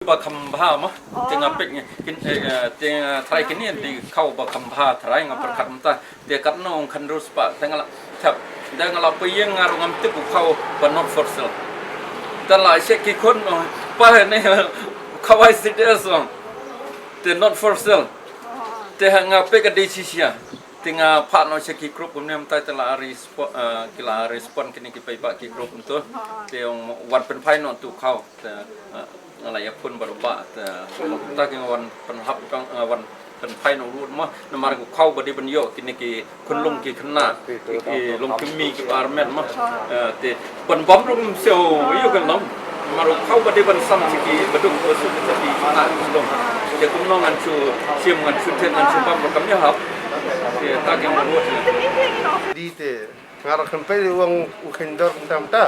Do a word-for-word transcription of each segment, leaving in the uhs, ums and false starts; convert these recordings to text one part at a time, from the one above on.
Ba kham bha ma, te nga pek ngi, kin, eh, eh, te nga tharai kine dei khaw ba kham bha tharai nga pyrkhat mynta, te katno ong khatnriew spah, te nga la, thep, te nga la pyrshang nga ruh ngam tip u khaw ba not for sale. Te la check ki khun, oh, pa ne, khaw I C D S ong. Te not for sale. Te ha nga pek ka dei shisha. Te nga phah noh sha ki group kumne mynta te la respo-, eh, ki la respond kine ki paidbah ki group mynta. Te ong wan pynphai noh tu khaw. Te, eh, nga la ïa phone bad u bah te, mynta ki nga wan pynhap ka, nga wan pynphai noh lut ma. Namar u khaw ba dei ban ïoh kine ki khunlung ki khynnah, ki, ki long kmie ki ba armet ma. Eh, te ban bam ruh ngam siew ïoh kan long. Namar u khaw ba dei ban sam sha ki baduk basuk sha ki khynnah ki long. Te kumno ngan shu shim, ngan shu thied, ngan shu bam ruh kam ïahap. Te ta ki ban ruh. Dei te nga ruh khlem peit u ong u kheiñ dor mynta mynta.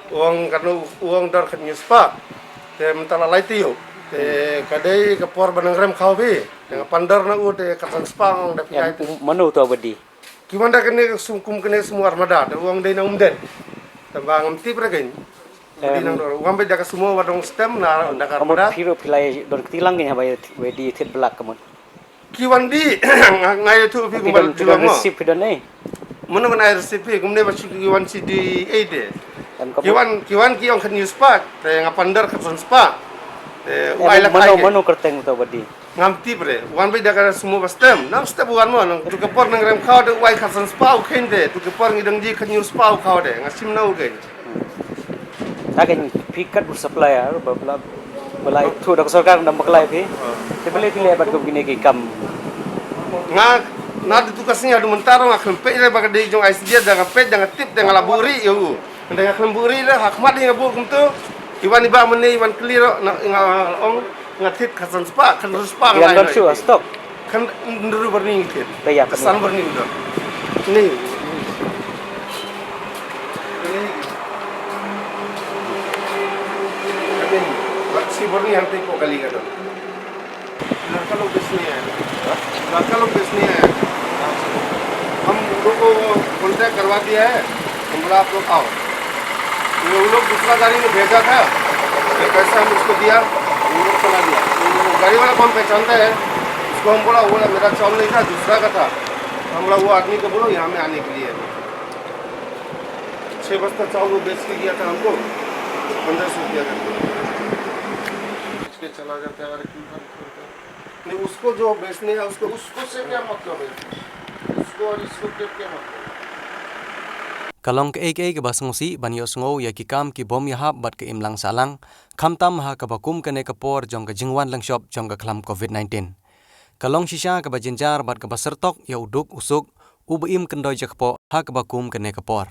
U ong katno, u ong dor khathynñiew spah. Te mynta la lai taïew. Te ka dei ka por ba nang rem khaw phi. Te nga pyndonkam na u te khatsan spah ong da phi ai te. Mano uto ba dei? Ki wan da kane ka sum, kum kane ka sum u Armada, te u ong dei na Umden. Te ba ngam tip re keiñ. Em. Dei nang dor. U ong ba dei da ka sum u ba dang stem na da ka Armada. Phi ruh phi la ïa don kti lang keiñ haba ïa, ba dei thied blak ka mut. Ki wan dei, nga, nga ïathuh phi kumba don, phi don receipt phi don, eh? Mano ban ai receipt phi, kumne ba shu ki wan shu dei ei de. Ki wan, ki wan ki ong khathynñiew spah, te nga pyndor khatsan spah. Te u ai la mano, mano kyrteng uto ba dei? Ngam tip re, wan ba dei da ka sum u ba stem, nang step wan mo, nang tu ka por nang rem khaw de u ai khatsan spah u kheiñ de, tu ka por ngi dang ji khathynñiew spah u khaw de, nga shim na u kheiñ. Ta keiñ phi kat u supplier ba, ba la, ba la ïathuh da ka sorkar, nang bakla ïa phi. Te balei phi leh bad kum kine ki kam? Nga, na tu ka sngi haduh mynta ruh nga khlem peit re ba ka dei jong I C D S, da nga peit, da nga tip, da nga la buh rieh ïa u. Da nga khlem buh rieh re, ha khmat hi nga buh kumto. I wan i bah mynne, i wan kylli ruh, na, nga ong, nga thied khatsan spah, khatsan spah nga lai. Ïa don shuh ha stock. Khathynriew byrni ngi thied. Ba ïa, khatsan byrni ngi don. Ni. Ni. Khathynriew byrni hangtei hapoh kali ka don. लड़का लोग बेचने आए हैं। हाँ? लड़का लोग बेचने आए हैं। हम उन लोग को कॉन्टैक्ट करवा दिया है, हम बोला, "आप लोग आओ।" ये उन लोग दूसरा गाड़ी में भेजा था, ये पैसा हम उसको दिया, उन लोग चला गया। तो वो गाड़ी वाला को हम पहचानता है, उसको हम बोला, वो बोला, "मेरा चावल नहीं था, दूसरा का था।" हम बोला, "वो आदमी को बोलो यहाँ में आने के लिए।" छः बस्ता चावल वो बेच के गया था हमको, पन्द्रह सौ रुपया करके। बेच के चला जाता है और एक नहीं, उसको जो बेचने है, उसको, उसको से क्या मतलब है? उसको और इसको क्या, क्या मतलब है? Ka long kaei kaei kaba sngewsih ban ïohsngew ïa ki kam ki bym ïahap bad ka imlang sahlang, khamtam ha kaba kum kane ka por jong ka jingwan lyngshop jong ka khlam covid nineteen. Ka long shisha kaba jynjar bad kaba syrtok ïa u duk u suk, uba im kyndoi jakpoh ha kaba kum kane ka por.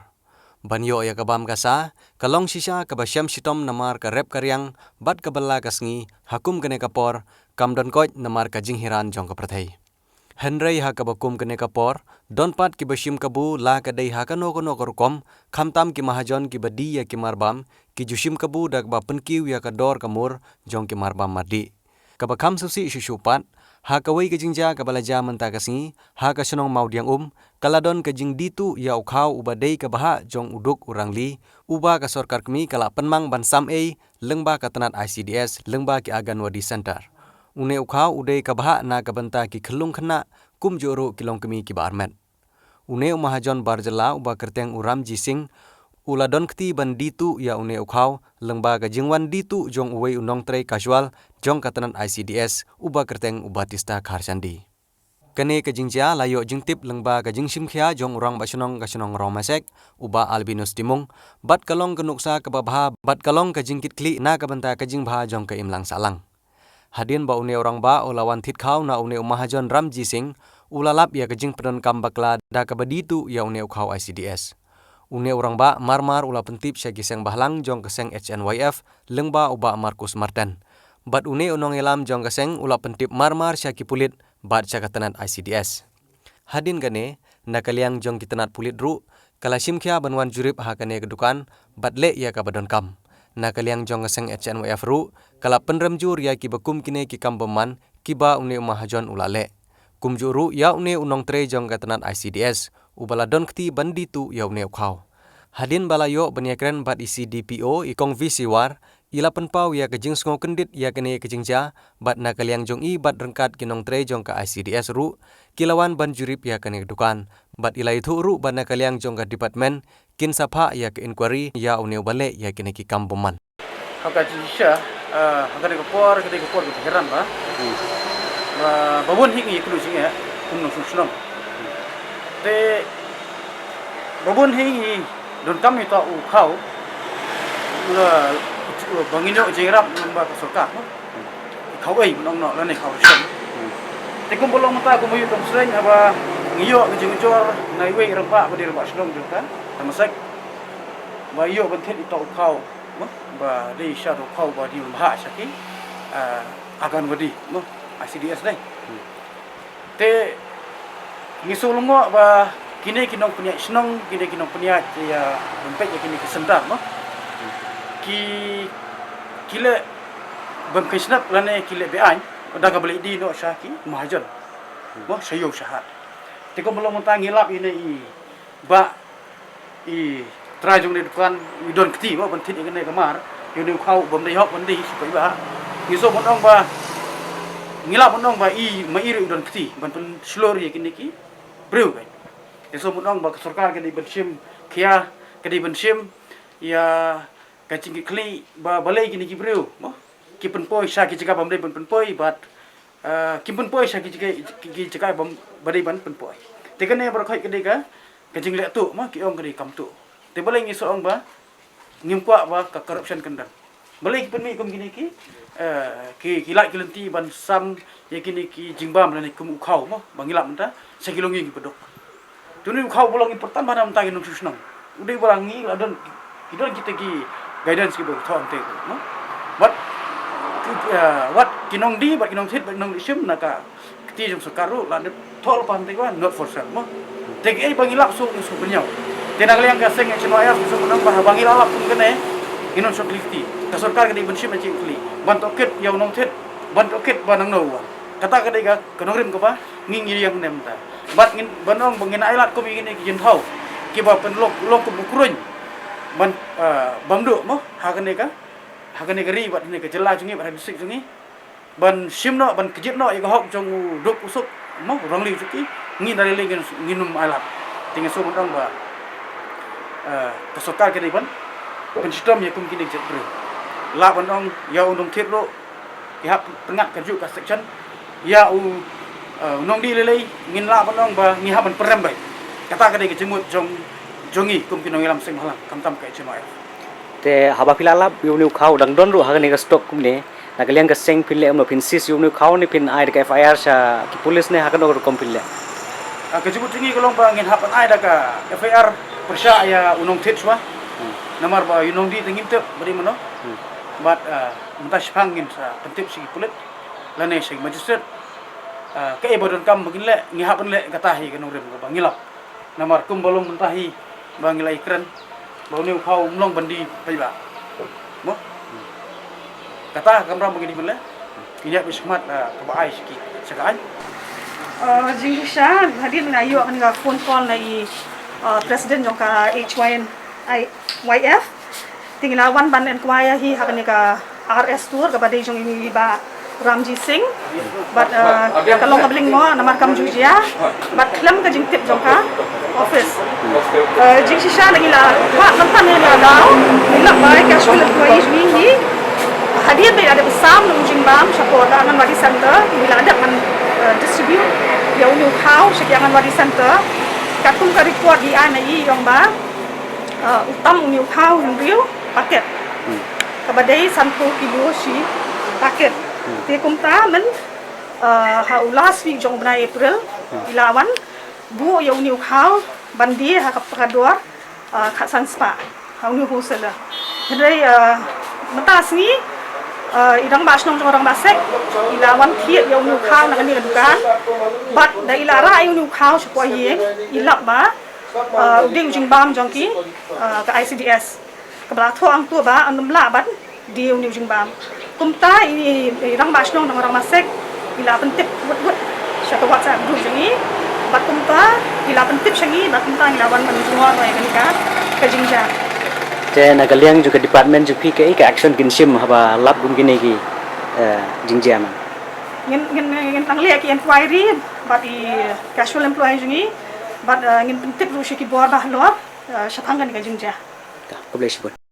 Ban ïoh ïa ka bam ka sah, ka long shisha kaba shem shitom namar ka rep ka riang, bad ka bylla ka sngi, ha kum kane ka por, kam don koit namar ka jinghiran jong ka pyrthei. Hynrei ha kaba kum kane ka por, don pat kiba shim kabu la ka dei ha kano kano ka rukom, khamtam ki mahajon kiba die ïa ki marbam, ki ju shim kabu da kaba pynkiew ïa ka dor ka mur jong ki marbam mardih. Kaba kham sngewsih shuh shuh pat, ha kawei ka jingjia kaba la jia mynta ka sngi, ha ka shnong Mawdiangum, ka la don ka jingdie tuh ïa u khaw uba dei ka bhah jong u duk u rangli, uba ka sorkar kmie ka la pynmang ban sam ei, lyngba ka tnat I C D S, lyngba ki Anganwadi Center. Une u khaw u dei ka bhah na ka bynta ki khyllung khynnah, kumjuh ruh ki longkmie kiba armet. Une u mahajon bar jylla uba kyrteng u Ramji Singh, u la don kti ban die tuh ïa une u khaw, lyngba ka jingwan die tuh jong uwei u nongtrei casual, jong ka tnat I C D S, uba kyrteng u Batista Kharchandi. Kane ka jingjia la ïoh jingtip lyngba ka jingshim khia jong u rangbah shnong ka shnong Rongmasek, u Bah Albinus Timung, bad ka long ka nuksa kaba bha, bad ka long ka jingkitkhlieh na ka bynta ka jingbha jong ka imlang sahlang. Hadien ba une u rangbah u la wan thied khaw na une u mahajon Ramji Singh, u la lap ïa ka jingpyndonkam bakla da kaba die tuh ïa une u khaw I C D S. Une u rangbah mar mar u la pyntip sha ki seng bhalang jong ka seng H N Y F, lyngba u Bah Marcus Marten. Bad une u nongïalam jong ka seng u la pyntip mar mar sha ki pulit, bad sha ka tnat I C D S. Hadien kane, na ka liang jong ki tnat pulit ruh, ka la shim khia ban wan jurip ha kane ka dukan, bad leh ïa kaba donkam. Na ka liang jong ka seng H N Y F ruh, ka la pynrem jur ïa kiba kum kine ki kam bymman, kiba une u mahajon u la leh. Kumjuh ruh ïa une u nongtrei jong ka tnat I C D S, uba la don kti ban die tuh ïa une u khaw. Hadien ba la ïoh ban ïakren bad i C D P O i Kong V C War, I la pynpaw ïa ka jingsngew kyndit ïa kane ka jingjia, bad na ka liang jong i bad ryngkat ki nongtrei jong ka I C D S ruh, ki la wan ban jurip ïa kane ka dukan, bad i la ïathuh ruh ba na ka liang jong ka department, kin sa phah ïa ka inquiry ïa une uba leh ïa kine ki kam bymman. Ha ka jingshisha, ah, ha kane ka por, kane ka por ka jinghiar ba. Ba, ba bun hi ngi khlem jingeh, kum nongshong shnong. Te, ba bun hi ngi donkam ïa uta u khaw, la, ba ngin ïoh jingïarap na ka sorkar, no? Khaw ei, nong no, lane khaw ration. Te kumba long mynta, kumba ïoh tang sren, haba ngi ïoh ka jingujor na iwei i rangbah, ba dei rangbah shnong jong ka Tamasek. Ba ïoh ban thied ïa uta u khaw, mo, ba dei sha uta u khaw ba dei ban bha sha ki, ah, Anganwadi, mo, I C D S dei. Te ngi shu lyngngoh ba kine ki nongpynïaid shnong, kine ki nongpynïaid ïa, ban peit ïa kine ki center, mo, ki, ki leh bym kynshna lane ki leh be-aiñ da kaba leit die noh sha ki mahajon, mo, sha ïew sha hat. Te kumba long mynta ngi lap ïa ine i Bah, i trai jong ne dukan, i don kti, mo, ban thied ïa kane ka mar, ïa une u khaw bym dei hok ban die, shi paidbah. Ngi shu ban ong ba, ngi lah ban ong ba i, ma i ruh i don kti ban pynshlur ïa kine ki briew, kan. Ngi shu ban ong ba ka sorkar ka dei ban shim khia, ka dei ban shim ïa ka jingkitkhlieh ba balei kine ki briew, mo, ki pynpoi sha ki jaka bym dei ban pynpoi, bad, ah, ki pynpoi sha ki jaka, ki, ki jaka bym, ba dei ban pynpoi. Te kane baroh khoit ka dei ka, ka jingleh tuh, mo, ki ong ka dei kam tuh. Te balei ngi shu ong ba ngim kwah ba ka corruption kan don? Balei ki pynmih kum kine ki, eh, ki, ki lait ki lynti ban sam ïa kine ki jingbam lane kum u khaw, mo, ba ngi lap mynta, sha ki longïing kiba duk. Te une u khaw ba long important bha na bynta ki nongshong shnong. U dei ba la ngi la don, ki don kita ki guidance kiba thoh hangtei, no? Wat ki, eh, wat ki nongdie, bad ki nongthied, bad ki nongdie shim na ka kti jong sorkar ruh la dep thoh lypa hangtei ba not for sale, mo. Te kiei ba ngi lap shu, shu pynïaw. Te na ka liang ka seng H N Y F shu mynta ba haba ngi la lap kum kane, ngin ym shong khlieh kti. Ka sorkar ka dei ban shim na jingkhlieh. Ban tohkit ïa u nongthied, ban tohkit ba nangno u wan. Kata ka dei ka, ka nongrim kaba ngi ngi ïeng ne mynta. Bad ngin, ban ong ba ngin ailad kum ïa kine ki jingthaw kiba pynlong, long kum u kruiñ ban, ah, bam duh, mo, ha kane ka, ha kane ka ri bad kane ka jylla jong ngi bad ha district jong ngi. Ban shim noh, ban kjit noh ïa ka hok jong u duk u suk, mo, u rangliew jong ki, ngi na lei lei ngin, ngin ym ailad. Te ngi shu ban ong ba, ah, ka sorkar ka dei ban pynshitom ïa kum kine ki jaitbynriew. Lah ban ong ïa u nongthied ruh, ki hap pynngat kajuh ka section. Ïa u, eh, u nongdie lei lei, ngin lah ban ong ba ngi hap ban pynrem beit. Kata ka dei ka jingmut jong, jong ngi kum ki nongïalam seng bhalang, khamtam ka H N Y F. Te haba phi la lap ïa une u khaw dang don ruh ha kane ka stock kumne, na ka liang ka seng phin leh kumno, phin seize ïa une u khaw ne phin ai da ka F I R sha ki police ne ha kano ka rukom phin leh? Ah, ka jingmut jong ngi ka long ba ngin hap ban ai da ka F I R pyrshah ïa u nongthied shuwa. Hmm. Namar ba ïa u nongdie te ngim tip ba dei mano. Hmm. Bad, ah, mynta shipang ngin sa pyntip sha ki pulit lane sha ki magistrate. Ah, kaei ba donkam ba ngin leh, ngi hap ban leh, kata hi ka nongrim kaba ngi lap. Namar kumba long mynta hi ba ngi la ïakren ba une u khaw um long ban die paidbah. Mo? Kata ka kamram ba ngi dei ban leh. Ngi ïa bishmat, ah, kaba ai sha ki, sha ka aiñ. Ah, jingshisha hadien nga ïoh kane ka phone call na i, ah, president jong ka H Y N I Y F. Te ngi la wan ban enquire hi ha kane ka R S Store kaba dei jong i Bah Ramji Singh. Bad, eh, ka long ka bling mo namar kam ju jia. Bad khlem ka jingtip jong ka office. Eh, jingshisha ngi la, ha, nangta ngi la daw. Ngi la bai ka shule tuai jong ngi hi. Hadien ba la dep sam u jingbam shapoh ka Anganwadi Center, ngi la dep ban, eh, distribute ïa une u khaw sha ki Anganwadi Center. Katkum ka report ba ai na i ong ba, eh, u tam une u khaw hynriew packet. Hmm. Kaba dei sanphew kilo shi packet. Hmm. Te kumta mynta, eh, ha u last week jong u bnai April, hmm, i la wan buh ïa une u khaw ban die ha ka, ka dor, eh, khatsan spah ha une u wholesaler. Hynrei, eh, mynta sngi, eh, i rangbah shnong jong rangbah sek i la wan thied ïa une u khaw na kane ka dukan. Bad da i la rah ïa une u khaw shapoh ïing, i lap ba, eh, u dei u jingbam jong ki, eh, ka I C D S. Kaba la thoh hangto ba ym lah ban die une u jingbam. Kumta i, i rangbah shnong jong rangbah sek i la pyntip wut wut sha ka WhatsApp group jong ngi. Bad kumta i la pyntip sha ngi, bad kumta ngi la wan ban jngoh ïa kane ka, ka jingjia. Te na ka liang jong ka department jong phi, kaei ka action kin shim haba lap kum kine ki, eh, jingjia, ma'am? Ngin ngin ngin tang leh ki inquiry bad i casual employee jong ngi bad, eh, ngin pyntip ruh sha ki bor ba halor, eh, shaphang kane ka jingjia. Khublei shibun.